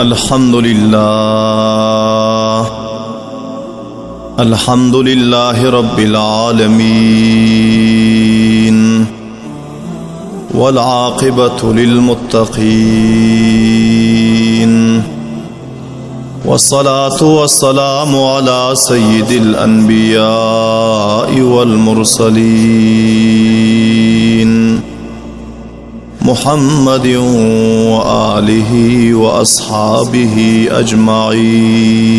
الحمد لله الحمد لله رب العالمين والعاقبة للمتقين والصلاة والسلام على سيد الأنبياء والمرسلين محمد وآله وأصحابه أجمعين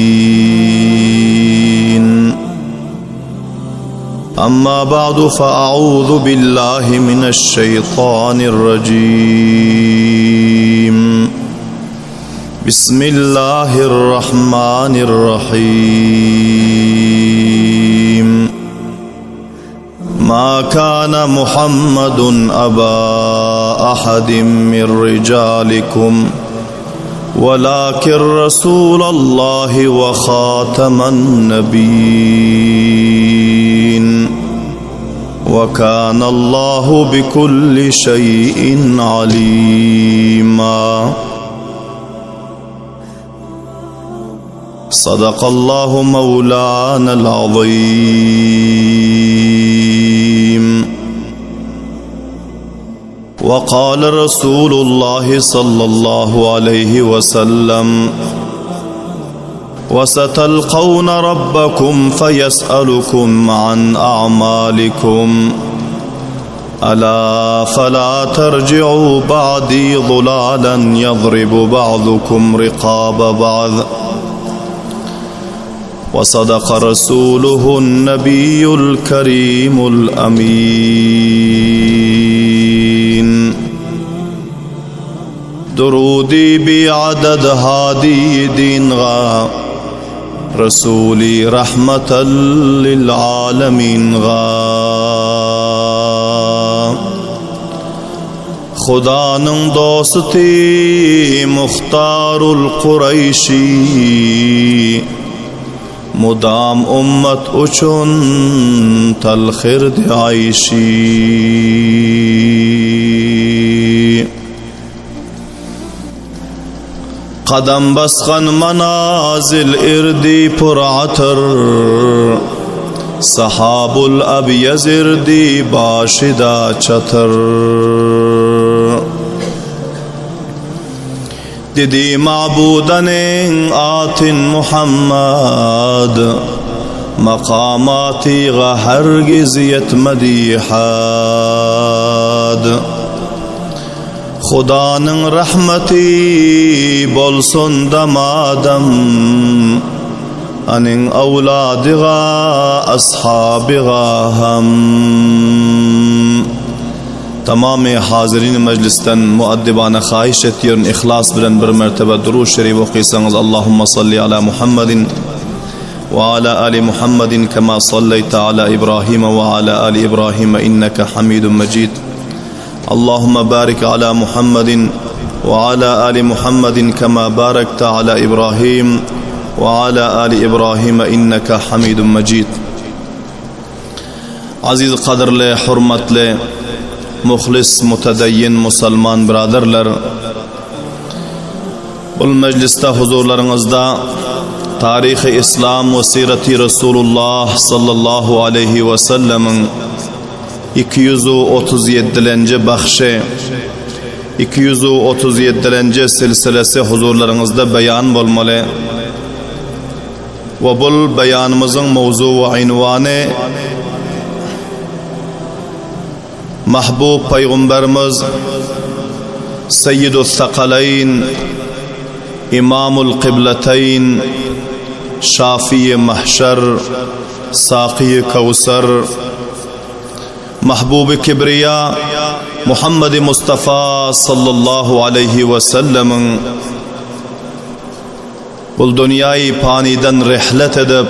أما بعد فأعوذ بالله من الشيطان الرجيم بسم الله الرحمن الرحيم ما كان محمد أبا أحد من رجالكم ولكن رسول الله وخاتم النبيين وكان الله بكل شيء عليما صدق الله مولانا العظيم وقال رسول الله صلى الله عليه وسلم وستلقون ربكم فيسألكم عن أعمالكم ألا فلا ترجعوا بعدي ضلالا يضرب بعضكم رقاب بعض وصدق رسوله النبي الكريم الأمين درودي بعدد هادي دين غا رسولي رحمة للعالمين غا Hudanyň dosty Muhtarul Kureýşi Mudam ummat uçun talhirdi aýşy. Kadam basgan manazil irdi pur atyr Sahabul abyaz irdi başyda çatyr. Didi mabudanyň atyn Muhammad, Makamatyga hergiz ýetmedi had. Hudanyň rahmeti bolsun damadam, Anyň awladyga, ashabyga ham. Tamamy hazirin mejlisden muaddibana haýyş etýärin ihlas bilen bir mertebe Durud Şerif okysaňyz Allahumma salli ala Muhammedin we ala ali Muhammedin kema salleýte ala Ibrahim we ala ali Ibrahim inneke Hamidun Mejid Allahumma barik ala Muhammedin we ala ali Muhammedin kema barakte ala Ibrahim we ala ali Ibrahim inneke Hamidun Mejid Aziz gadyrly, hormatly, muhlis, mutedeyyin musulman byradarlar! Bul mejlisde huzurlaryňyzda taryhy Islam we siraty Resulullah sallallahu aleýhi we sellemiň 237-lenji bahşy, 237-lenji silsilesi huzurlaryňyzda beýan bolmaly. We bul beýanymyzyň mowzugy we ynwany Mahbub Pygamberimiz Seýýidus Sakalaýn Imamul Kyblateýn Şafiýi Mahşer Sakyýy Kewser Mahbuby Kibriýa Muhammedi Mustafa sallallahu aleýhi we sellemiň Bul dünýäi panydan rehlet edip,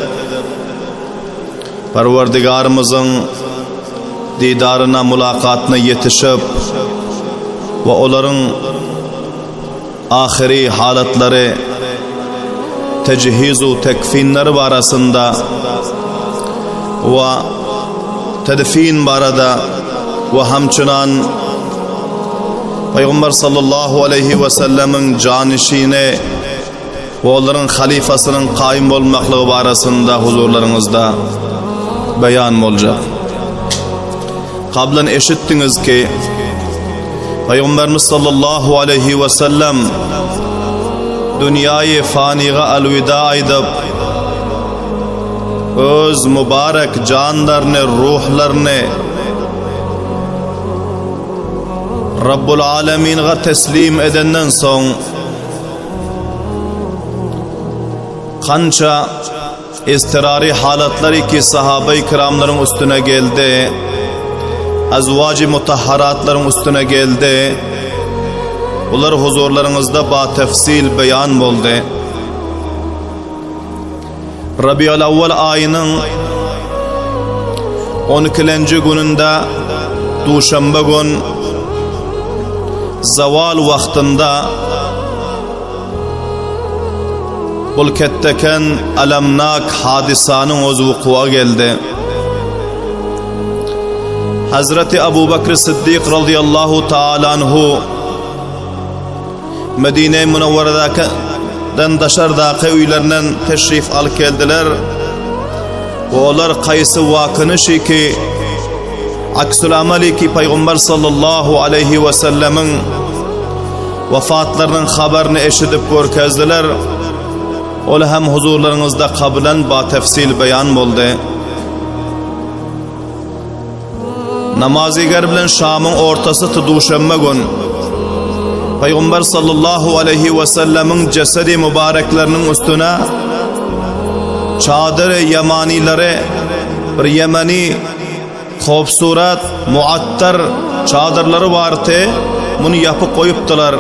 Perwerdigarymyzyň didaryna mulakatyna ýetişip we olaryň ahyry halatlary, tejhiz-u tekfinleri barasynda we tedfin barada we hamçynan Pygamber sallallahu aleýhi we sellemiň janyşini. we olaryň halyfasynyň kaýym bolmaklygy barasynda huzurlaryňyzda beýan boljak. Kablan eşitdiňiz ki, Pygamberimiz sallallahu aleyhi we sellem dünýäyi fanyga alwida aýdyp, öz mübarek janlaryny, ruhlaryny Rabbul Aleminga teslim edenden soň kança Iztirary halatlary ki sahabeý kiramlaryň üstüne geldi, azwajy mutahharatlaryň üstüne geldi. Bular huzurlaryňyzda ba tefsil beýan boldy. Rabiul Awwal aýynyň 12-nji gününde duşenbe gün zawal wagtynda Bul ketdeken alamnak hadysanyň oz wukuwa geldi. Hazreti Abu Bakr Siddik radiyallahu taala anhu Medine-i Münewweredäki-den daşardaky öýlerinden teşrif alyp geldiler. We olar kaýsy wakyny ki aksül amali ki Pygamber sallallahu aleyhi we sellemiň Wefatlarynyň habaryny eşidip görkezdiler. Ol hem huzurlaryňyzda kablan ba tefsil beýan boldy. Namaziger bilen Şamyň ortasy duşenbe gün Pygamber sallallahu aleyhi we sellemiň jesedi mübarekleriniň üstüne çadyr ýemanileri bir ýemeni Howpsurat, muattar çadyrlary bardy, muny ýapyp goýupdylar.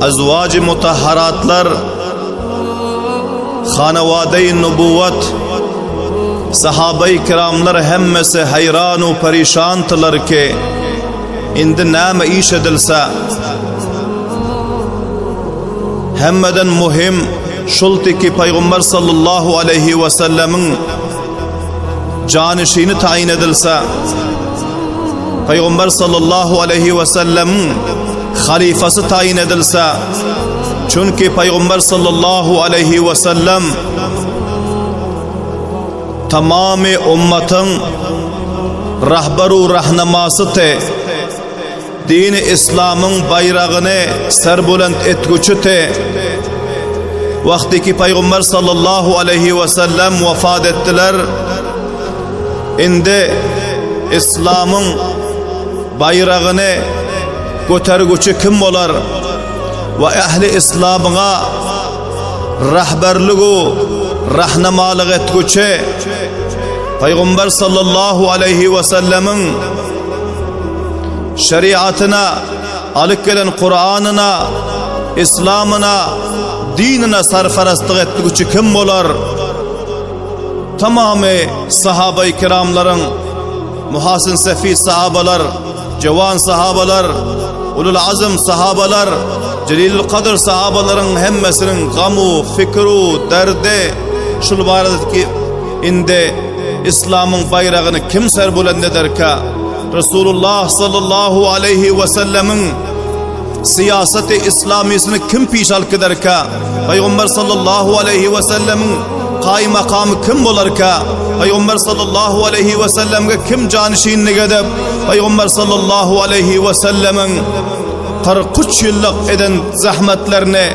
Azwajy mutahharatlar, hanawadaýy nubuwat, sahabaýy kiramlar hemmesi haýran u perişandylar ki, indi näme iş edilse, hemmeden muhim şuldy ki, Pygamber sallallahu aleýhi we sellemiň janişini taýyn edilse, Pygamber sallallahu aleyhi we sellemiň halyfasy taýyn edilse, çünki Pygamber sallallahu aleyhi we sellem tamamy ummatyň rahbaru rahnamasy te, dini islamyň baýragyny serbulent etgüçi te, wagty ki Pygamber sallallahu aleyhi we sellem wafat etdiler, indi islamyň baýragyny götergüçi kim bolar we ähli islamyňa rahberligu rahnamalyk etgüçi Pygamber sallallahu aleyhi we sellemiň şeriatyna, alyp gelen Kuranyna, İslamyna, dinine sarfarastlyk etgüçi kim bolar? Tamamy sahabai kiramlaryň, muhasin sefi sahabalar, jewan sahabalar, ulul azm sahabalar, jelilül kadr sahabalaryň hemmesiniň gamu, fikru, derdi şul baradaky indi İslamyň baýragyny kim serbulend ederkä? Resulullah sallallahu aleyhi we sellemiň syýasaty islamysyny kim piş alyp giderkä? Pygamber sallallahu aleyhi we sellemiň kaý makamy kim bolarka? Pygamber sallallahu aleyhi we sellemge kim janişinlik edip, Pygamber sallallahu aleyhi we sellemiň 43 ýyllyk eden zahmetlerini,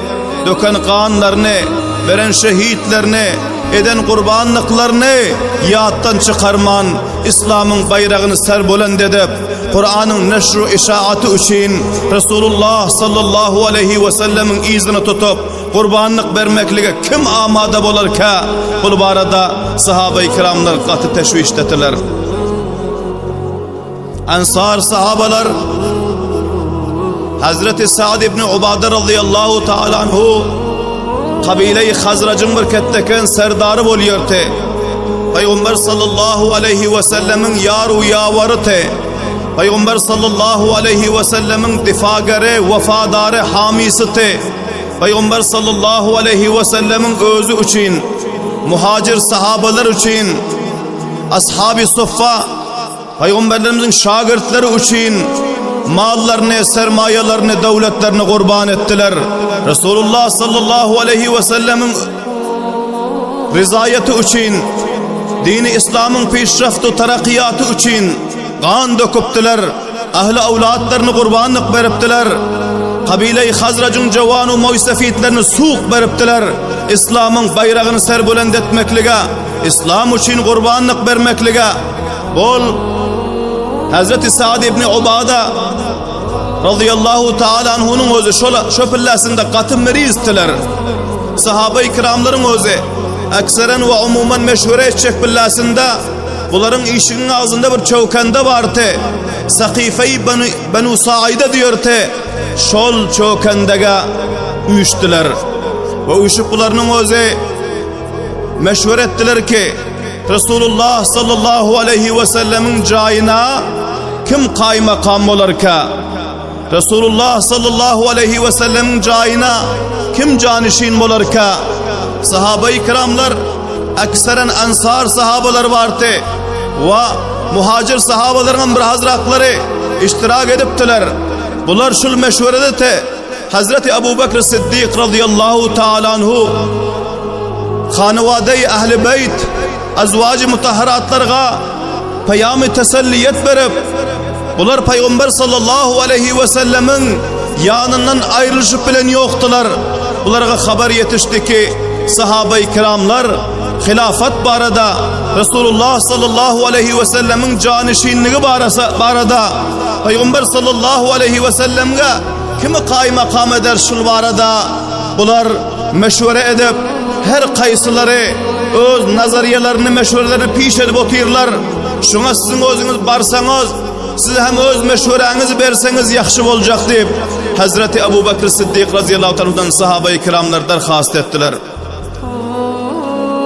döken ganlaryny, beren şehitlerini, eden gurbanlyklaryny ýatdan çykarman, Islamyň baýragyny serbulend edip, Kuranyň neşru işaaty üçin Resulullah sallallahu aleyhi we sellemiň yzyny tutup, gurbanlyk bermeklige kim amada bolarka? Bu barada sahabe-i kiramlar gaty teşwişdetiler. Ansar sahabalar Hazreti Sa'd ibn Ubade radıyallahu ta'ala anhu kabile-i Hazrac'ın bir ketteken serdary bolýardy. Pygamber sallallahu aleyhi we sellemiň ýar-u ýawary te. Pygamber sallallahu aleyhi we sellemiň difageri, wefadary, hamysy te. Pygamber sallallahu aleyhi we sellemiň özi üçin, muhacir sahabalar üçin, ashabi suffa Pygamberlerimiziň şagirtleri üçin. Mallaryny, sermaýalaryny, döwletlerini gurban etdiler. Resulullah sallallahu aleyhi we sellemiň rizaýaty üçin, dini islamyň pişraftu tarakiýaty üçin gan döküpdiler. Ahli awlatlaryny gurbanlyk beripdiler. Kabile-i Hazrajyň jowanu moýsefitlerini suk beripdiler. Islamyň baýragyny serbulent etmeklige, islam üçin gurbanlyk bermeklige bol Hazreti Saad ibn Ubada radıyallahu taala anhunyň özi şol şo pillasynda gaty merizdiler. Sahaba-i kiramlaryň özi akseren we umuman meşwere etjek pillasynda bularyň işigiň agzynda bir çökende bardy. Sakife-i Benu, Benu Saide diýerdi. Şol çökendege üýşdüler. We üýşüp bularynyň özi meşwere etdiler ki, Resulullah sallallahu aleyhi ve sellemiň jaýyna kim kaýmakam bolarka? Resulullah sallallahu aleyhi ve sellemiň jaýyna kim janişin bolarka? Sahaba-i kiramlar akseren ansar sahabalar bardy we muhacir sahabalaryň hem bir hazratlary iştirak edipdiler. Bular şul meşwerede te Hazreti Abu Bekr Siddik radıyallahu taala anhu hanawada-i Ehli Beýt azwajy mutahharatlarga peýamy teselliyet berip, bular Pygamber sallallahu aleyhi we sellemiň ýanyndan aýrylyşyp bilen ýokdular. Bularga habar ýetişdi ki, sahaba-i kiramlar hilafat barada Resulullah sallallahu aleyhi we sellemiň janişinligi barada Pygamber sallallahu aleyhi we sellemge Kimi kaýmakam eder şul barada bular meşwere edip, her kaýsylary öz nazarýalaryny, meşwerelerini piş edip otyrlar. Şuňa siziň özüňiz barsaňyz, siz hem öz meşweräňizi berseňiz ýahşy boljak diýip, Hazreti Abu Bekr Siddik razyýallahu taaladan sahaba-i kiramlar derhast etdiler.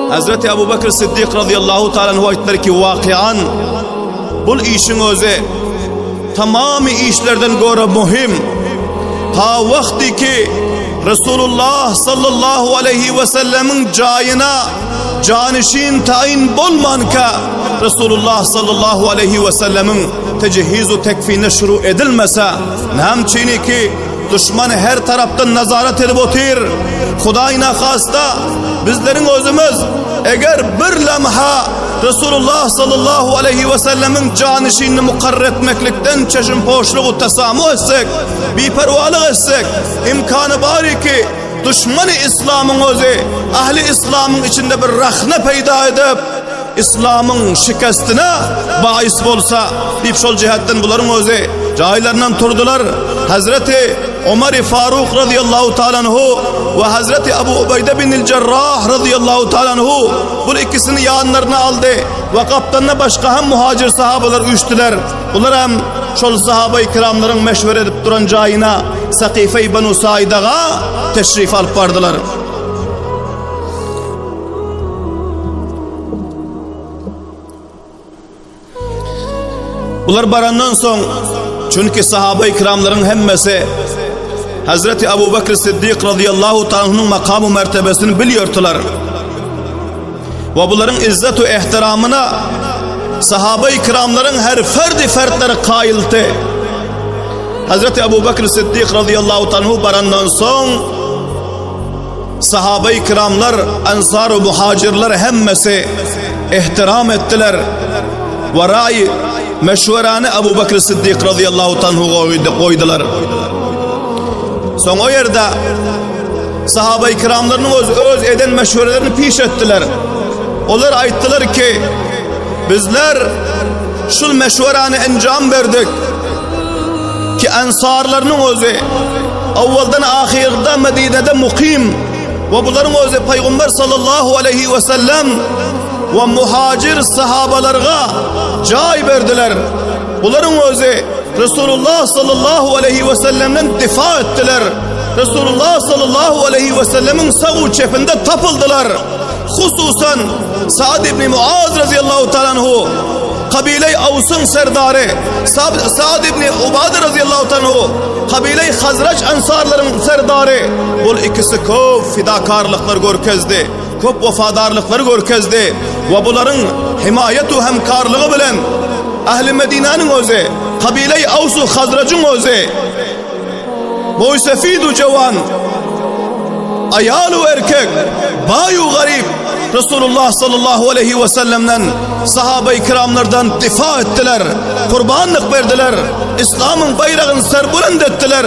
Hazreti Abu Bekr Siddik razyýallahu taala aýtdylar ki, wakyýan bul işiň özi tamamy işlerden göre muhim. Ta wagty ki Resulullah sallallahu aleyhi ve sellemiň jaýyna janişin taýyn bolmanka Resulullah sallallahu aleyhi ve sellemiň tejhizu tekfine şuru edilmese, näme üçin ki Duşman her tarapdan nazarat edip otyr. Hudaý nahasta bizleriň özümiz eger bir lemha Resulullah sallallahu aleyhi ve sellemiň janişinini mukarrer etmeklikden çeşim poşlugu tasamu etsek, biperwalyk etsek, imkany bar ki duşmany İslamyň özi ahli İslamyň içinde bir rahne peýda edip, Islamyň şikestine baýys bolsa diýip şol jihetden bularyň özi jaýlaryndan turdular. Hazreti Omar Faruk radıyallahu taala anhu we Hazreti Abu Ubeýde bin Cerrah radıyallahu taala anhu bu ikisini ýanlaryna aldy we gapdalynda başga hem muhacir sahabalar üýşdüler. Bular hem şol sahaba-i kiramlaryň meşwere edip duran jaýyna Sakife-i Benu Saidaga teşrif alyp bardylar. Bular barandan soň, çünki sahaba ikramlaryň hemmesi Hazreti Abu Bekr Siddik radıyallahu ta'ala'nın makamı mertebesini biliyordular. Ve bularyň izzet we ehtiramyna sahaba ikramlaryň her ferdi fertleri kaýyldy. Hazreti Abu Bekr Siddik radıyallahu ta'ala barandan soň Sahaba-i kiramlar, ensar we muhajirler hemmesi ehtiram etdiler we raý meşwerany Abu Bekr Siddik radıyallahu tanhu goýdular. Soň o ýerde sahaba-i kiramlarynyň öz, öz eden meşwerelerini piş etdiler. Olar aýtdylar ki, bizler şul meşwerany enjam berdik. Ki ensarlarynyň özi awwaldan ahyrda Medinede mukym we bularyň özi Pygamber sallallahu aleyhi we sellem we muhacir sahabalarga jaý berdiler. Bularyň özi Resulullah sallallahu aleyhi we sellemden difa etdiler. Resulullah sallallahu aleyhi we sellemiň sag çepinde tapyldylar. Hususan Saad ibn Muaz radıyallahu ta'ala anhu kabile Awsyň serdary Saad ibn Ubade radıyallahu ta'ala anhu kabile Hazraç ansarlaryň serdary bul ikisi köp fidakarlyklar görkezdi, köp wefadarlyklar görkezdi we bularyň himaýet we hemkarlygy bilen Ähli Medinäniň özi. Kabile-i Aws-u Hazrajyň özi, Moýsefid-u jewan, aýal-u erkek, baý-u garyp Resulullah sallallahu aleýhi we sellemden, sahabeýi kiramlardan difa etdiler, gurbanlyk berdiler, Islamyň baýragyny serbulend etdiler.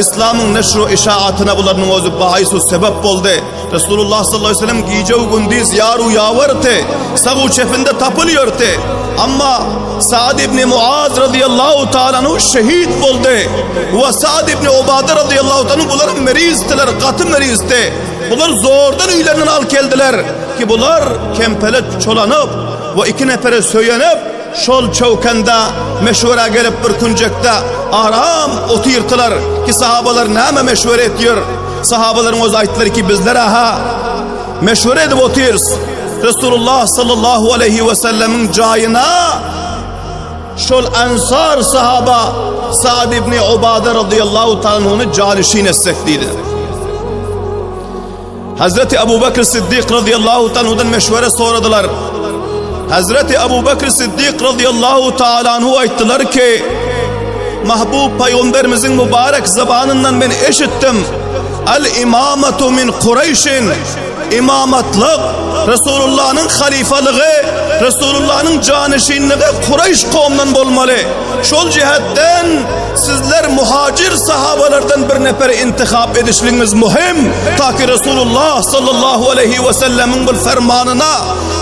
Islamyň neşr-u işaatyna bularynyň özi baýys-u sebep boldy. Resulullah sallallahu aleyhi ve sellem gije u gündiz ýar u ýawardy, sag u çepinde tapylýardy. Amma Saad ibn Muaz radıyallahu ta'ala anhu şehit boldy. We Saad ibn Ubade radıyallahu ta'ala bular merizdiler, gaty merizdi. Bular zordan öýlerinden alyp geldiler ki bular kempele çolanyp we iki nefere söýenip şol çöwkende meşwera gelip bir künjekde aram otyrdylar ki sahabalar näme meşwere etýär? Sahabalaryň özi aýtdylar ki, bizler aha meşwere edip otyrys. Resulullah sallallahu aleyhi ve sellemiň jaýyna şol ansar sahaba Sa'd ibn Ubade radıyallahu ta'ala janişin etsek diýdi. Hazreti Abu Bekr Siddik radıyallahu ta'ala meşwere soradylar. Hazreti Abu Bekr Siddik radıyallahu ta'ala anhu aýtdylar ki, Mahbub Peygamberimiziň mübarek zabanyndan men eşitdim. El imamatu min Kureyşin. Imamatlyk Resulullah'nyň halifalygy, Resulullah'nyň janişinligi Kureyş kowumdan bolmaly. Şol jihetden sizler muhacir sahabalardan bir nefer intihap edişligiňiz muhim, ta ki Resulullah sallallahu aleyhi ve sellemiň bu fermanyna,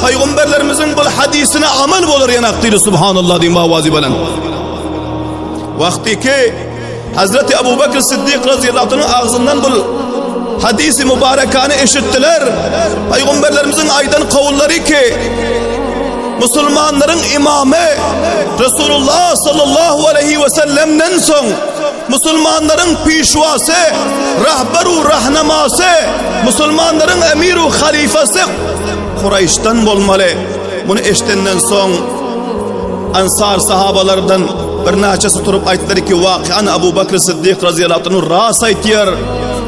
Peygamberlerimiziň bu hadisine amel bolar ýanak diýdi subhanallah diýip awazy bilen. Wagty ki Hazreti Abu Bekr Siddik radıyallahu anh'ın agzyndan bu hadisi mübarekany eşitdiler. Peygamberlerimizin aydan kavulları ki musulmanlaryň imamy Resulullah sallallahu aleyhi ve sellemden soň musulmanlaryň pişwasy, rahberu rahnamasy, musulmanlaryň emiru halifasy Kureyş'ten bolmaly. Muny eşidenden soň Ansar sahabalardan birnäçesi turup aýtdylar ki, wakian Abu Bakr Siddik razyýallahu anhu ras aýtýar.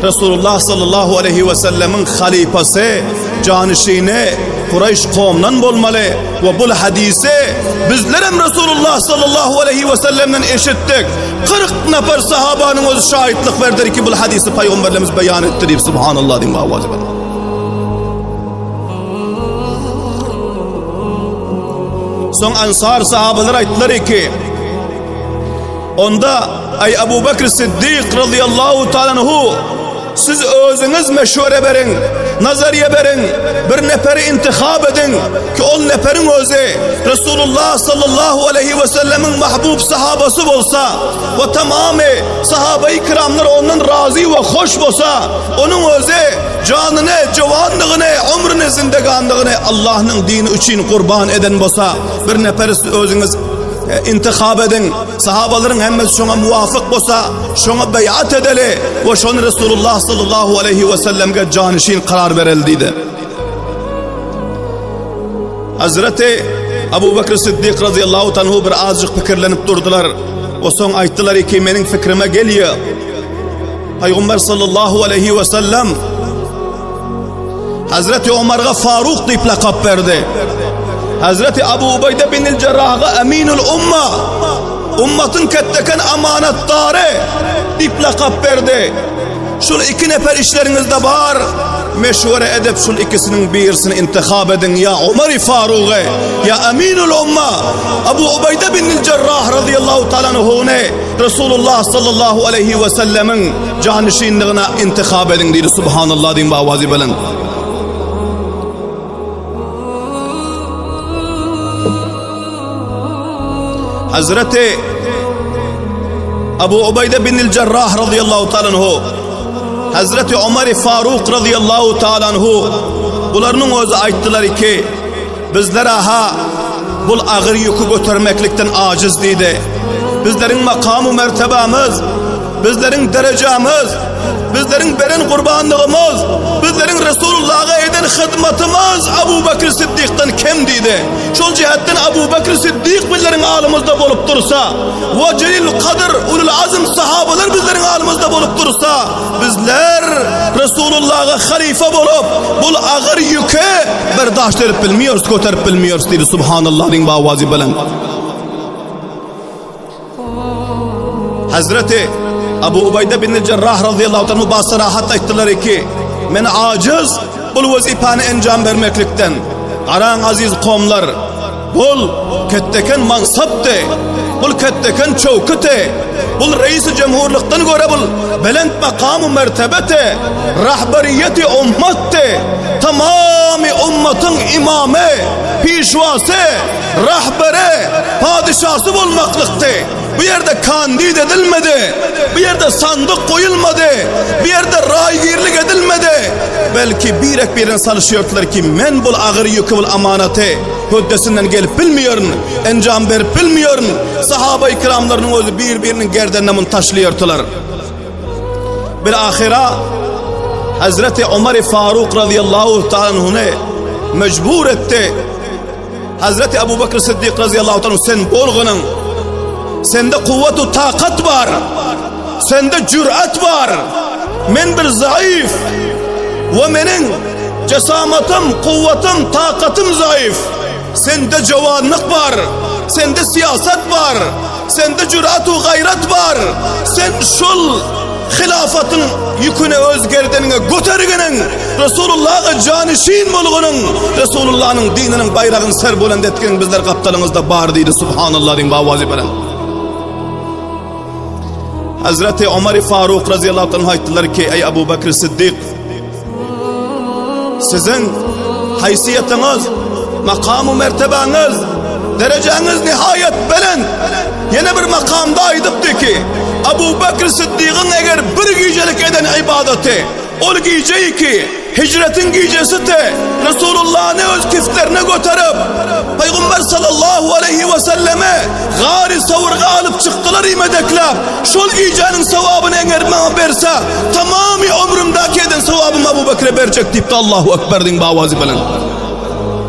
Resulullah sallallahu aleyhi ve sellemiň halypasy, janişini Kureyş kowumdan bolmaly we bu hadisi bizlerem Resulullah sallallahu aleyhi ve sellemden eşitdik. 40 nafar sahabanyň özi şahitlik berdiler ki, bu hadisi paýgamberlerimiz beýan etdi diýip subhanallah diýip awazy bilen. Soň Ansar sahabalar aýtdylar ki, onda aý Abu Bakr Siddik radıyallahu ta'ala anhu siz özüňiz meşwere beriň, nazariýe beriň, bir neferi intihap ediň ki ol neferiň özi Resulullah sallallahu aleyhi ve sellemiň mahbub sahabasy bolsa we tamamy sahabeyi kiramlar ondan razy we hoş bolsa, onuň özi Janyny, jowanlygyny, ömrüni, zindeganlygyny Allahnyň dini üçin gurban eden bolsa, bir neperi siz özüňiz e, intihap ediň. Sahabalaryň hemmesi şoňa muwafyk bolsa, şoňa beýat edeli we şony Resulullah sallallahu aleyhi we sellemge janişin karar bereli diýdi. Hazreti Abu Bakr Siddik radıyallahu anhu bir azjyk pikirlenip durdular. O soň aýtdylar ki, meniň fikrime gelýär. Pygamber sallallahu aleyhi ve sellem Hazreti Omar'a Faruk diýip lakap berdi. Hazreti Abu Ubeýde bin el-Cerrah'a Eminul Umma, ummatyn ketteken amanatdary diýip lakap berdi. Şul iki nefer işleriňizde bar, meşwere edip şul ikisiniň birisini intihap ediň ýa Omar Farugy ýa Eminul Umma Abu Ubeýde bin el-Cerrah radıyallahu ta'ala anhuny Resulullah sallallahu aleyhi ve sellemiň janişinligine intihap ediň diýdi. Subhanallah diýin awazy bilen. Hazreti Abu Ubeýde bin el-Cerrah radıyallahu ta'ala anhu Hazreti Omar Faruk radıyallahu ta'ala anhu bularynyň özi aýtdylar ki Bizler aha bul agyr ýüki götermeklikden ajiz diýdi. Bizleriň makamu mertebämiz, bizleriň derejämiz, bizleriň beren gurbanlygymyz, bizleriň Resulullaha eden hyzmatymyz Abu Bekr Siddikden kem diýdi. Şol jihetden Abu Bekr Siddik bizleriň alymyzda bolup dursa, we Celil Kadyr, Ulul Azm sahabalar bizleriň alymyzda bolup dursa, Bizler Resulullaha halife bolup, bul agyr ýüke bir daş berip bilmiyoruz, göterip bilmiyoruz diýdi Subhanallah diýin bawazy bilen. Hazreti Abu Ubaýda bin Jerrah razyýallahu anhu basarahat aýtdylar ki, men ajiz bul wezipany enjam bermeklikden. Garaň aziz komlar, bul ketdeken mansapdy, bul ketdeken çöwküti, bul reisi jemhurlykdan görä bul belent makam-u mertebeti, rahberiýeti ummatdy, tamamy ummatyň imamy, pişwasy, rahberi, padyşasy bolmaklykdy. Bu ýerde kandid edilmedi, bu ýerde sandyk goýulmady, bu ýerde raýgirlik edilmedi. Belki birek-birine salyşýardylar ki, men bul agyr ýüki, bul amanaty hötdesinden gelip bilmeýärin, enjam berip bilmeýärin. Sahaba-i kiramlarynyň özi bir-biriniň gerdenine muny taşlaýardylar. Bil-ahyra Hazreti Omar-i Faruk razyýallahu ta'ala anhuny mejbur etdi. Hazreti Abu Bakr Siddik razyýallahu ta'ala sen bolgunyň. Sende kuwwat u takat bar. Sende jürat bar. Men bir zaif we meniň cesamatym, kuwwatym, takatym zaif. Sende jawanlyk bar. Sende siýasat bar. Sende jürat u gaýrat bar. Sen şol Hylafatyň ýüküni öz gerdeniňe göterginiň, Resulullaha janişin bolgunyň, Resulullanyň dininiň baýragyny serbulent etginiň bizler gapdalyňyzda bar diýdi. Subhanallah diýiň bawazy bilen. Hazreti Omar Faruk razyýallahu anh aýtdylar ki, eý Abu Bakr Siddik, Siziň haýsyýetiňiz, makam-u mertebeňiz, derejäňiz nihaýat belent. Ýene bir makamda aýdypdy ki, Abu Bekr Siddigiň eger bir gijelik eden ybadaty, ol gijeyi ki, hijretiň gijesidi, Resulullany öz kiftlerine göterip, Pygamber sallallahu aleýhi we sellemi Gary Sawrga alyp çykdylar imedekläp, şol gijäniň sogabyny eger maňa berse, tamamy ömrümdäki eden sogabymy Abu Bekre berjek diýipdi Allahu Ekber diýiň bawazy bilen.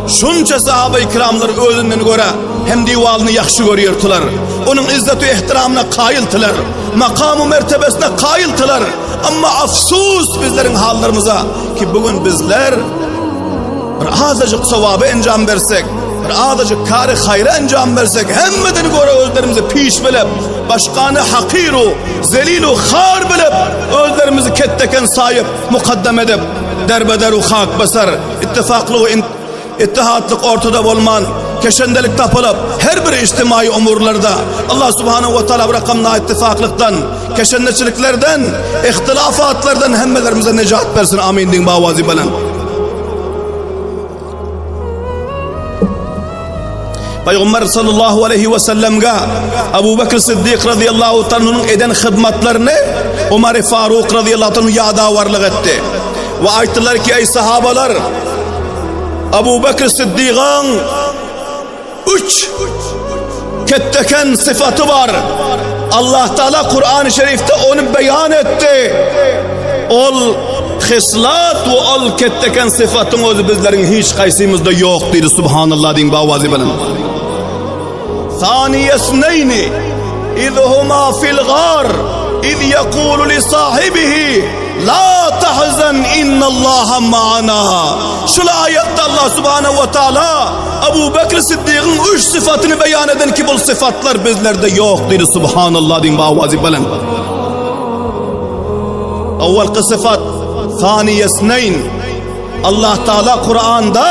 Şunça sahaba-i kiramlar özünden görä hem diwalyny ýagşy görýärdiler. Onuň izzet-u ehtiramyna kaýyldylar. Makam-u mertebesine kaýyldylar. Amma afsus bizleriň hallarymyza ki bu gün bizler bir azajyk sogaby enjam bersek, bir azajyk kary haýra enjam bersek, hemmeden görä özlerimizi piş bilip, başgany hakyru, zelilu har bilip, özlerimizi ketdeken saýyp, mukaddam edip, derbeder-u hak basar, ittifaklygy Ittihatlyk ortada bolman, keşendelik tapylyp, her bir ijtimaýy umurlarda Allah subhanahu we taala bu rakam naittifaklykdan, keşendeçiliklerden, ihtilafatlardan hemmelerimize nejat bersin. Amin diýiň bawazy bilen. Peygamber sallallahu aleyhi ve sellemge Abu Bekir Siddik radıyallahu ta'ala'nın eden hizmetlerini Ömer Faruk radıyallahu ta'ala ýadawarlyk etdi. We aýtdylar ki, ey sahabalar, Abu Bekir Siddigyň üç ketdeken syfaty bar. Allah Taala Kur'an-ı Şerifde ony beýan etdi. Ol hyslat we ol ketdeken syfatyň özi bizleriň hiç haýsymyzda ýok diýdi. Subhanallah diýiň bawazy bilen. Saniyesneyni izhuma fil gar iz yekulu li sahibihi La tahzan innallaha ma'ana. Şul aýatda Allah subhanahu we taala Abu Bekr Siddigiň üç syfatyny beýan eden ki bu syfatlar bizlerde ýok diýdi. Subhanallah diýiň bawazy bilen. Awwalky syfat Saniyesneyn Allah Taala Kur'anda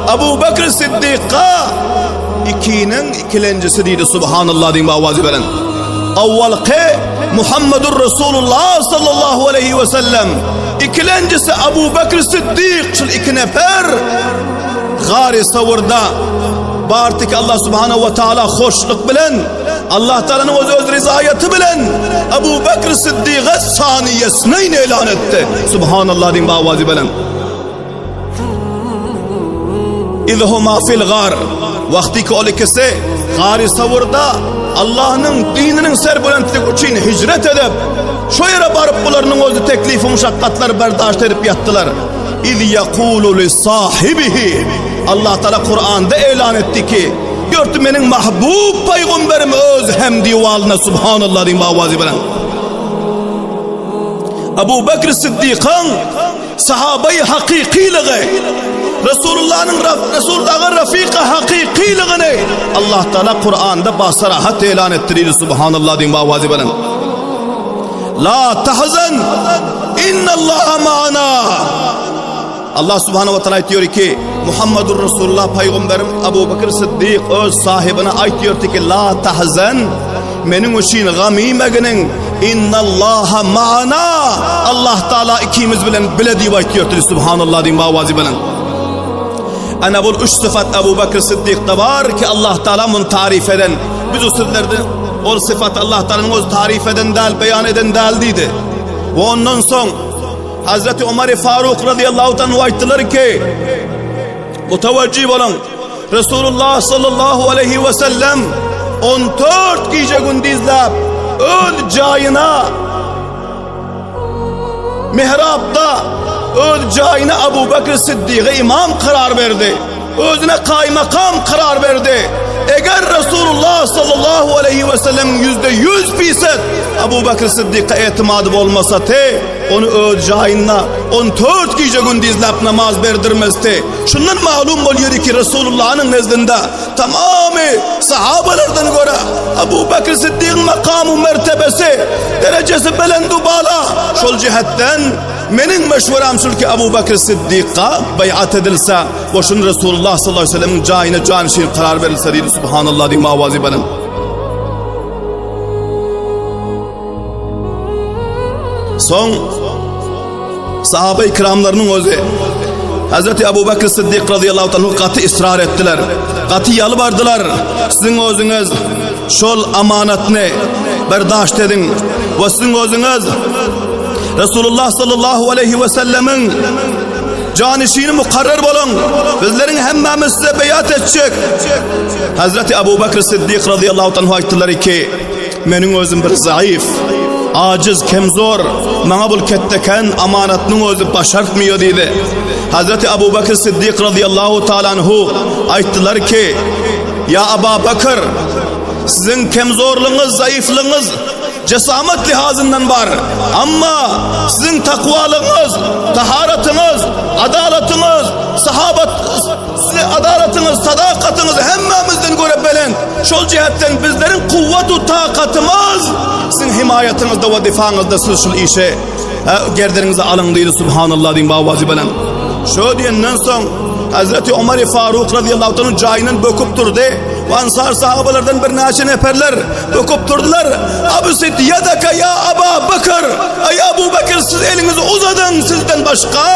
Abu Bekr Siddiqqa ikiniň ikilenjisi diýdi. Subhanallah diýiň bawazy bilen. Awwalky Muhammedur Resulullah sallallahu aleyhi ve sellem. Ikilenjisi Abu Bekr Siddik şul iki nefer Gary Sawrda bardy ki Allah subhanahu ve taala hoşluk bilen Allah Taala'nın öz öz rizayeti bilen Abu Bekr Siddiq'e saniyesini elan etti. Subhanallah diýin bawazy bilen. Izhuma fil gar. Wagty ki ol ikisi Gary Sawrda Allah'nyň dininiň serbülentligi üçin hijret edip, şo ýere baryp bularynyň özi teklifi muşakgatlary berdaşt edip ýatdylar. Iz yaqulu li sahibihi. Allah Taala Kur'anda elan etdi ki, Gördi meniň mahbub pygamberim öz hem diwalyna subhanallah diýip awazy bilen. Abu Bekr Siddikyň Sahabaýy hakykylygy, Resulullanyň Resuldaga rafika hakykylygyny. Allah Taala Kur'anda basarahat elan etdi diýdi subhanallah diýin bawazy bilen. La tahzan innallaha maana. Allah subhanahu wa taala aýtýar ki Muhammadur Rasulullah paýgamberim Abu Bakr Siddik öz sahibine aýtýar ki la tahzan meniň üçin gam iýmeginiň innallaha maana Allah taala ikimiz bilen bile diýip aýtýar subhanallah diýin bawazy bilen. Ana bul üç syfat Abu Bakr Siddikde bar ki Allah Taala mun tarif eden. Biz o sözlerde ol syfat Allah Taala'nın öz tarif eden dal, beyan eden dal diýdi. We ondan soň Hazreti Omar Faruk radıyallahu anhu aýtdylar ki Mutawajjih boluň. Resulullah sallallahu aleyhi ve sellem 14 gije gündizläp öz jaýyna Mihrapda öz jaýyna Abu Bekr Siddiga imam karar berdi. Özüne kaymakam karar berdi. Eger Resulullah sallallahu aleyhi ve sellem %100 fiset Abu Bekr Siddiq'e etimady bolmasa te, onu öz jaýyna 14 gije gündizläp namaz berdirmezdi. Şundan malum bolýar ki Resulullah'yň nezdinde Tamamy sahabalardan görä Abu Bekr Siddigiň makamy mertebesi, derejesi belend-u bala. Şol jihetden meniň meşweram şul ki Abu Bekr Siddika beýat edilse we şun Resulullah sallallahu aleyhi ve sellemiň jaýyna janişin karar berilse diýdi. Subhanallah diýip awazy belend. Soň sahaba ikramlarynyň özi Hazreti Abu Bakr Siddik radıyallahu anhu gaty ysrar etdiler. Gaty ýalbardylar. Siziň özüňiz şol amanatny berdaşt ediň we siziň özüňiz Resulullah sallallahu aleyhi ve sellemiň janişini mukarrer boluň. Bizleriň hemmämiz size beýat etjek. Hazreti Abu Bakr Siddik radıyallahu anhu aýtdylar ki, Meniň özüm bir zaif, ajiz, kemzor, maňa bul ketdeken amanatnyň özi başartmyýar diýdi. Hazreti Abu Bakr Siddik radıyallahu taala anhu aýtdylar ki, Ýa Aba Bakr, siziň kemzorlygyňyz, zaifligiňiz jesamet lihazyndan bar. Amma siziň takwalygyňyz, taharatyňyz, adalatyňyz, sahabat Siziň adalatyňyz, sadakatyňyz hemmämizden görä belent. Şol jähetden bizleriň kuwwat-u takatymyz siziň himaýatyňyzda we difaňyzda siz şul işi gerdeniňize alyň diýdi subhanallah diýin bawazy bilen. Şo diýenden soň Hazreti Omar Faruk radıyallahu anhu jaýyndan böküp durdy. We ansar sahabalardan birnäçe neferler böküp durdular. Absit yadaka ya Aba Bakr. Ay Abu Bakr siz eliňizi uzadyň sizden başga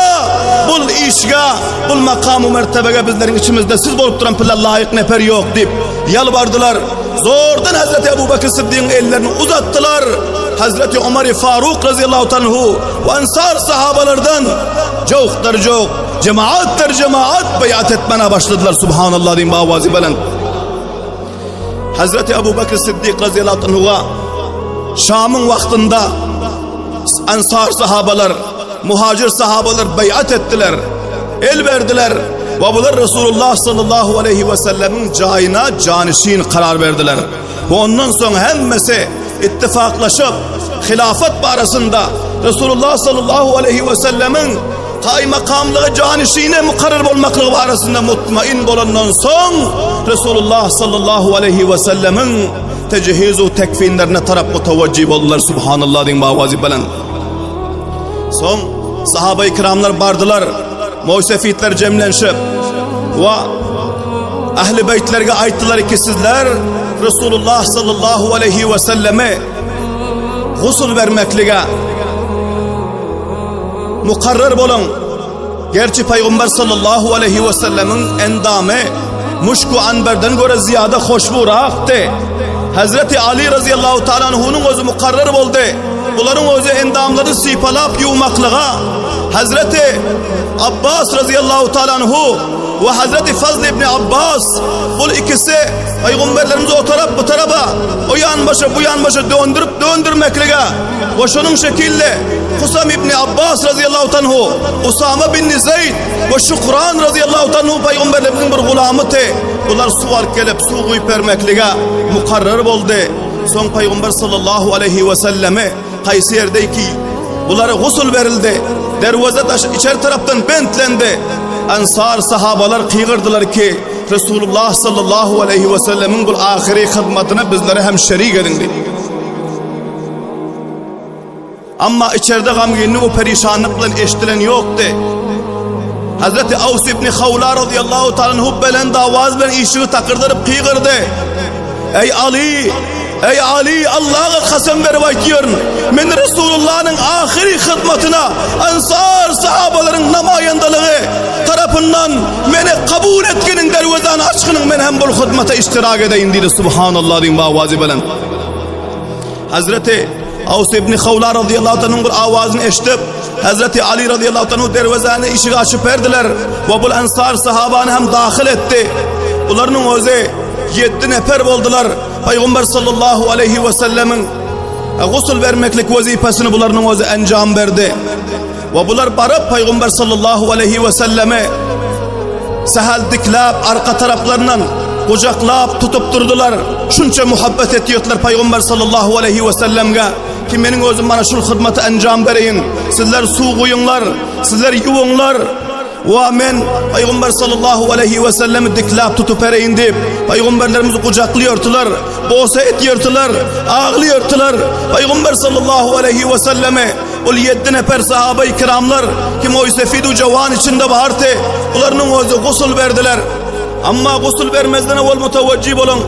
bul işge Bul makam-u mertebege bizleriň içimizde siz bolup duran pile laýyk neper ýok diýip, ýalbardylar. Zordan Hazreti Ebu Bekir Siddigiň ellerini uzatdylar. Hazreti Omar Faruk razyýallahu anhu we ansar sahabalardan jowklar jowk, jemaatlar jemaat beýat etmäne başladylar. Subhanallah diýip awazy belent. Hazreti Ebu Bekir Siddik razyýallahu anhu'a Şamyň wagtynda Ansar sahabalar, muhacir sahabalar beýat etdiler. El berdiler we bular Resulullah sallallahu aleyhi ve sellemiň jaýyna janişin karar berdiler. We ondan soň hemmesi ittifaklaşyp hilafat barasynda Resulullah sallallahu aleyhi ve sellemiň Kaýmakamlygy janişine mukarrar bolmaklygy barasynda mutmain bolandan soň Resulullah sallallahu aleyhi ve sellemiň tejhiz-u tekfinlerine tarap mutawajjih boldular. Subhanallah diýin bawazy bilen. Soň sahaba-i kiramlar bardylar. Moýsefitler jemlenşip we ahli beýtlerge aýtdylar ki sizler Resulullah sallallahu aleyhi ve selleme gusul bermeklige mukarrar boluň. Gerçi Peygamber sallallahu aleyhi ve sellemin endamy muşku anberden göre ziyade hoşburakdy. Hazreti Ali radıyallahu ta'ala anhu'nun özü mukarrar boldy. Bularyň özü endamlary sypalap ýuwmaklyga Hazreti Abbas radıyallahu ta'ala anhu we Hazreti Fazl ibn Abbas bul ikisi Peygamberlerimizi o tarap bu tarapa o yan başa bu yan başa döndürüp döndürmeklige we şonuň şekilde Kusam ibn Abbas radıyallahu anhu, Usama bin Zeyd we Şukran radıyallahu anhu peygamberlerimizin bir gulamydy. Bular suw alyp gelip suw guýup bermeklige mukarrar boldy. Soň peygamber sallallahu aleyhi we selleme haýsy ýerde ki bulara gusul berildi. Derweze daş içeri tarapdan bentlendi. Ansar sahabalar kygyrdylar ki. Resulullah sallallahu aleýhi we sellemiň bu ahyry hyzmatyna bizleri hem şerik ediň diýdi. Amma içerde gamgynlyk we perişanlyk bilen eşdilen ýokdy. Hazreti Aws ibn Hawla radiyallahu ta'ala anhu belend awaz bilen işigi takyrdadyp gygyrdy. Ey Ali, ey Ali, Allah'a kasam berip aýtýaryn. Men Resulullah'nyň ahyry hyzmatyna Ansar sahabalaryň namaýandalygy tarapyndan meni kabul etgeniň derwezäni açgynyň men hem bu hyzmata iştirak edeýin diýdi. Subhanallah diýip awazy belend. Hazreti Aws ibn Hawla radıyallahu anh'ın bir awazyny eşidip, Hazreti Ali radıyallahu anhu derwezäni işigi açyp berdiler we bul ensar sahabany hem dahyl etdi. Bularyň özi 7 nefer boldular. Peygamber sallallahu aleyhi ve sellemiň gusul bermeklik wezipesini bularyň özi enjam berdi. We bular baryp Peygamber sallallahu aleyhi ve selleme sahal diklap arka taraplaryndan gujaklap tutup durdular. Şunça muhabbet etýärdiler Peygamber sallallahu aleyhi ve sellemge ki meniň özüm bana şul hyzmaty enjam bereýin. Sizler suw guýuňlar, sizler ýuwuňlar. Wa men Peygamber sallallahu aleyhi ve sellemi diklap tutup bereýin diýip, Peygamberlerimizi gujaklaýardylar, bosa etýärdiler, aglaýardylar. Peygamber sallallahu aleyhi ve selleme Ol ýeddi nefer sahabaý kiramlar, kim oý sefidu jawan içinde bardy, bularynyň özi gusul berdiler. Amma gusul bermezden owal mutawajjy boluň,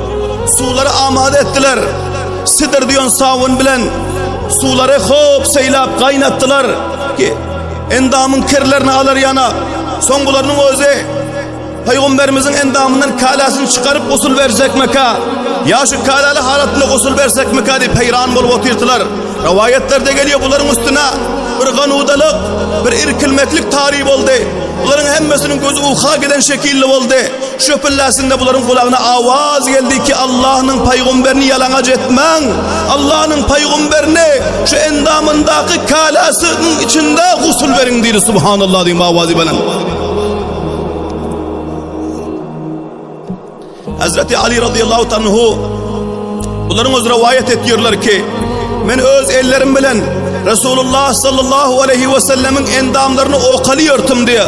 suwlary amada etdiler. Sidr diýen sabun bilen suwlary hop seýläp gaýnatdylar ki, endamyň kirlerini alar ýana. Soň bularynyň özi Pygamberimiziň endamyndan kalasyny çykaryp gusul bersekmika? Ýa şu kalaly halatynda gusul bersekmika diýip heýran bolup otyrdylar. Rowaýatlarda gelýär bularyň üstüne bir ganudalyk, bir irkilmeklik tary boldy. Bularyň hemmesiniň gözi uka giden şekilli boldy. Şu pilläsinde bularyň gulagyna awaz geldi ki Allahnyň pygamberini ýalaňaç etmäň. Allahnyň pygamberini şu endamyndaky kalasynyň içinde gusul beriň diýdi. Subhanallah diýip awazy belent. Hazreti Ali radıyallahu anhu bunların öz rivayet ediyorlar ki men öz ellerim bilen Resulullah sallallahu aleyhi ve sellemin endamlarını okalıyordum diye.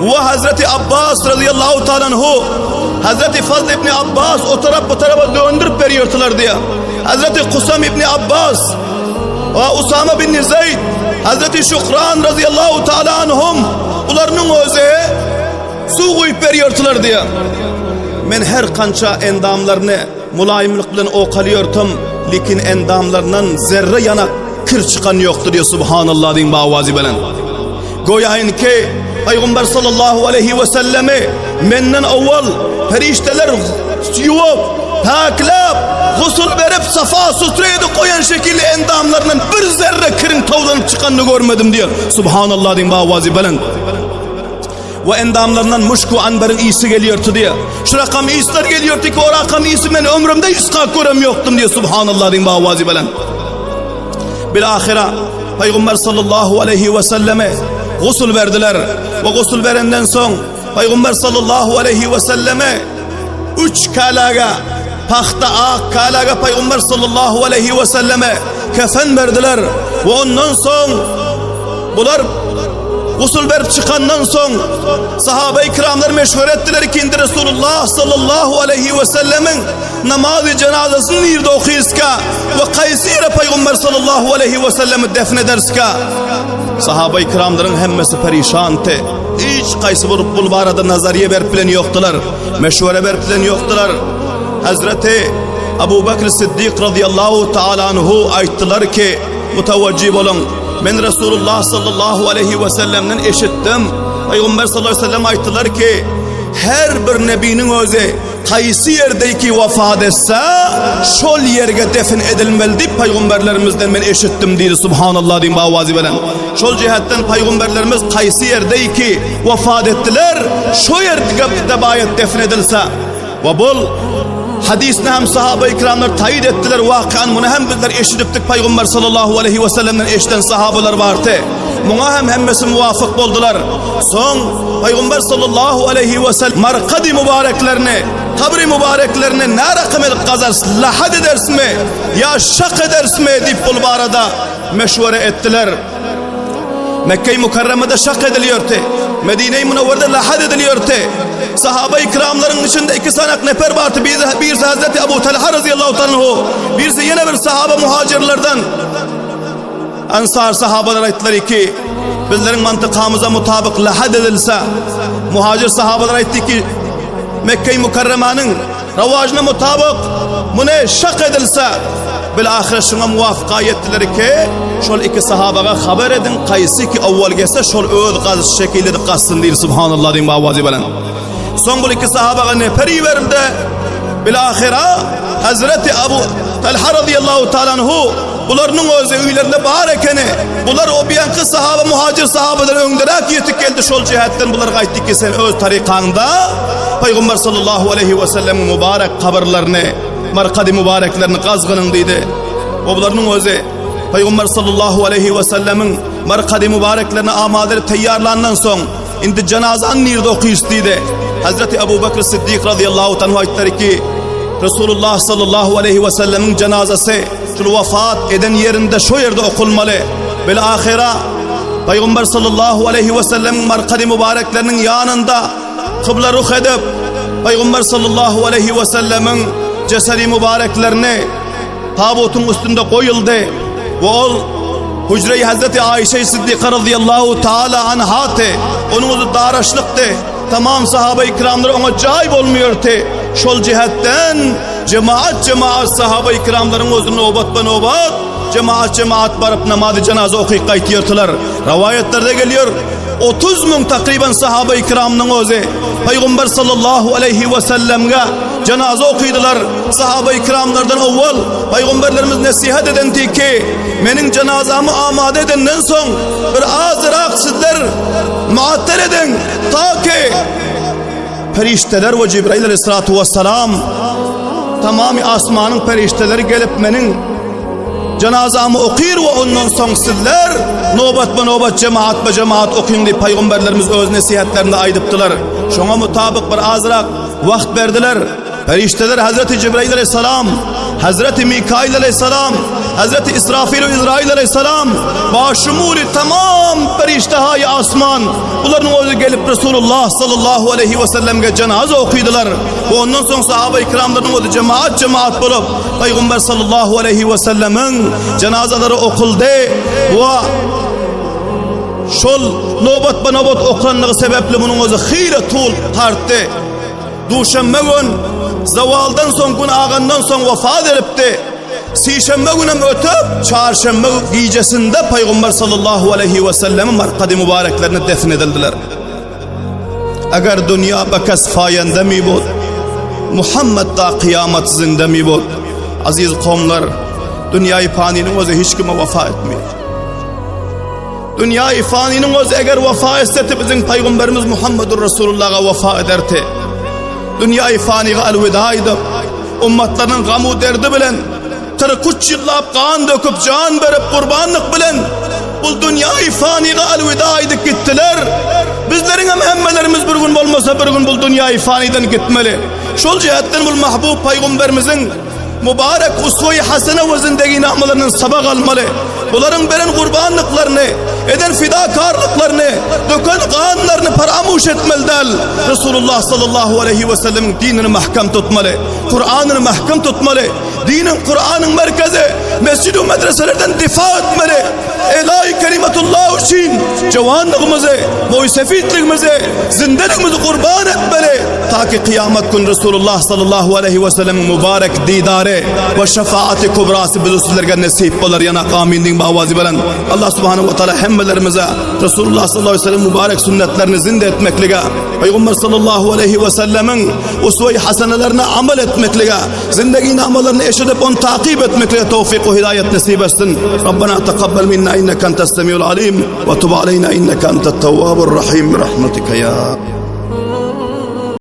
Ve Hazreti Abbas radıyallahu ta'ala anhu Hazreti Fazl ibn Abbas o taraf bu tarafa döndürüp veriyordular diye. Hazreti Kusam ibn Abbas ve Usama bin Zeyd Hazreti Şükran radıyallahu ta'ala anhum bularının özü suw guýup berýärdiler diýýär. Men her kança endamlaryny mulaýymlyk bilen okalýartym, lekin endamlaryndan zerre ýanak kir çykan ýokdy diýýär. Subhanallah diýiň bawazy bilen. Goýaýyn ki Pygamber sallallahu aleyhi we sellemi menden owal perişdeler ýuwup, päkläp, gusul berip, safa sutra edip goýan şekilli endamlaryndan bir zerre kiriň towlanyp çykanyny görmedim diýýär. Subhanallah diýiň bawazy bilen. We endamlaryndan muşk we anbaryň ysy gelýärdi diýýär. Şu rakam yslar gelýärdi ki, o rakam ysy men ömrümde ysgap görem ýokdum diýýär. Subhanallah diýiň bawazy bilen. Bil-ahyra Pygamber sallallahu aleyhi we selleme gusul berdiler we gusul berenden soň Pygamber sallallahu aleyhi we selleme üç kalaga pahta ak kalaga Pygamber sallallahu aleyhi we selleme kefen berdiler we ondan soň bular gusul berip çykandan soň sahaba-i kiramlar meşwere etdiler ki indi Resulullah sallallahu aleyhi we sellemiň namazy jenazasyny nirde okyska we kaýsy ýere Pygamber sallallahu aleyhi we sellemi defn ederska? Sahaba-i kiramlaryň hemmesi perişandy. Hiç kaýsy bir bul barada nazariýe berip bilen ýokdular. Meşwere berip bilen ýokdular. Hazreti Abu Bakr Siddik radıyallahu taala anhu aýtdylar ki, mutawajjih boluň. Men Resulullah sallallahu aleyhi ve sellemden eşitdim. Peygamber sallallahu aleyhi ve sellem aýtdylar ki, her bir nebiniň özi Kaýsy ýerdeki wafat etse, şol ýerge defin edilmeli diýip paýgamberlerimizden men eşitdim diýdi. Subhanallah diýip awazy bilen. Şol jihetden paýgamberlerimiz kaýsy ýerdeki wafat etdiler, şo ýerde baýat defin edilse. We bul hadysny hem sahaba ikramlar taýyt etdiler. Wakan muny hem bizler eşidipdik paýgamber sallallahu aleyhi we sellemden eşiden sahabalar bardy. Muňa hem hemmesi muwafyk boldular. Soň Pygamber sallallahu aleyhi we sellem markady mübareklerini, kabri mübareklerini nä rakam edip gazarys, lahad ederismi ýa şak ederismi diýip bul barada meşwere etdiler. Mekke-i Mükerremede şak edilýärdi. Medine-i Münewwerde lahad edilýärdi. Sahaba-i kiramlaryň içinde iki sanak nefer bardy. Birisi, birisi Hazreti Abu Talha radıyallahu anhu, birisi ýene bir sahaba muhacirlerden. Ansar sahabalar aýtdylar ki, bizleriň mantykamyza mutabyk lahad edilse, muhacir sahabalar aýtdy ki, Mekke-i Mükerremanyň rawajyna mutabyk muny şak edilse, bil-ahyr şuňa muwafyka ýetdiler ki, şol iki sahabaga habar ediň, kaýsy ki owwal gelse, şol öz gazyş şekilde gazsyn diýdi, subhanallah diýip awazy bilen. Soň bu iki sahabaga nefer iberildi. Bil-ahyra Hazreti Abu Talha radıyallahu ta'ala anhu Bularynyň özi öýlerinde bar ekeni. Bular o biýanky sahaba muhacir sahabadan öňderäk ýetip geldi şol jihetden bular gaýtdy ki sen öz tarykaňda Pygamber sallallahu aleyhi we sellemiň mübarek kabyrlaryny, markady mübareklerini gazgynyň diýdi. O bularynyň özi Pygamber sallallahu aleyhi we sellemiň markady mübareklerini amada edip taýýarlandan soň indi janazany nirde okuyys diýdi. Hazreti Abu Bakr Siddik radıyallahu anhu aýtdylar ki Resulullah sallallahu aleyhi we sellemiň janazasy Şul wafat eden ýerinde şo ýerde okulmaly. Bil ahyra Pygamber sallallahu aleyhi we sellemiň markady mübarekleriniň ýanynda kybla ruh edip Pygamber sallallahu aleyhi we sellemiň jesedi mübareklerini tabutyň üstünde goýuldy we ol hüjre-i Hazreti Aişe Siddiqa radıyallahu taala anhate onuň özi daraşlykdy. Tamam sahaba-i kiramlar oňa jaý bolmuýardy. Şol jihetden Jemaat jemaat sahaba ikramlaryň özi nobatba nobat jemaat jemaat baryp namazy janaza okyp gaýtýardylar. Rawaýatlarda gelýär 30 müň takryban sahaba ikramnyň özi Pygamber sallallahu aleyhi we sellemge janaza okydylar. Sahaba ikramlardan owwal Pygamberlerimiz nesihat eden ki meniň janazamy amada edenden soň bir azrak sizler muattar ediň ta ki Perişdeler we Jibrail aleyhissalatu vesselam tamamy asmanyň perişdeleri gelip meniň janazamy okyr we ondan soň sizler nobatma nobat jemaatma jemaat okyň diýip paýgamberlerimiz öz nesihatlarynda aýdypdylar. Şoňa mutabyk bir azrak wagt berdiler. Perişdeler Hazreti Jibrail aleyhissalam, Hazreti Mikail aleyhissalam, Hazreti İsrafil we İzrail aleyhissalam, başumuli tamam perişdehayi asman Bularyň özi gelip Resulullah sallallahu aleyhi we sellemge cenaze okydylar. We ondan soň sahaba ikramlaryň özi cemaat cemaat bolup Peygamber sallallahu aleyhi we sellemiň cenazalary okuldy we şol nobat ba nobat okanlygy sebäpli munuň özi hyra tul tartdy. Duşenbe gün zawaldan soň gün agandan soň wefat edipdi. Sişenbe günem ötüp, çarşenbe gijesinde Pygamber sallallahu aleyhi we sellemiň markady mübareklerini defn edildiler. Eger dünýä bekes faýende mi bud, Muhammed da kıyamet zinde mi bud. Aziz kowumlar, dünýäi paniniň özi hiç kime wefa etmeýär. Dünýäi faniniň özi eger wefa etseti biziň Pygamberimiz Muhammedur Resulullaha wefa ederdi. Dünýäi faniga elweda aýdyp, ummatlarynyň gamu derdi bilen 43 ýyllap gan döküp, jan berip, gurbanlyk bilen bu dünýäi faniga elweda aýdyp gitdiler. Bizleriň hem hemmelerimiz bir gün bolmasa bir gün bu dünýäi faniden gitmeli. Şol jihetden bu mahbub Pygamberimiziň Mübarek uswe-i hasene we zindegi namalaryndan sabak almaly. Bularyň beren gurbanlyklaryny, eden fidakarlyklaryny, döken ganlaryny paramuş etmeli däl. Resulullah sallallahu aleyhi we sellemiň dinini mahkem tutmaly. Kur'anyny mahkem tutmaly. Diniň Kur'anyň merkezi mesjid we medreselerden difa etmeli. Elaý kelimetullah üçin jawanlygymyzy, moýsefitligimizi, zindeligimizi gurban etmeli. Ta ki kıyamet gün Resulullah sallallahu aleyhi ve sellemiň mübarek didary we şefaati kubrasy bizi sizlerge nesip bolar. Yana amin diýin bawazy bilen. Allah subhanahu ve taala hemmelerimize Resulullah sallallahu aleyhi ve sellem mübarek sünnetlerini zinde etmeklige, Peygamber sallallahu aleyhi ve sellemiň uswe-i hasenelerine amel etmeklige, Zindagi namalaryny eşidip ony takyp etmeklige towfik we hidaýat nesip etsin. Rabbana takabbal minna inneke entes semiul alim we tub aleyna inneke entet tawwabur rahim bi rahmetike ya.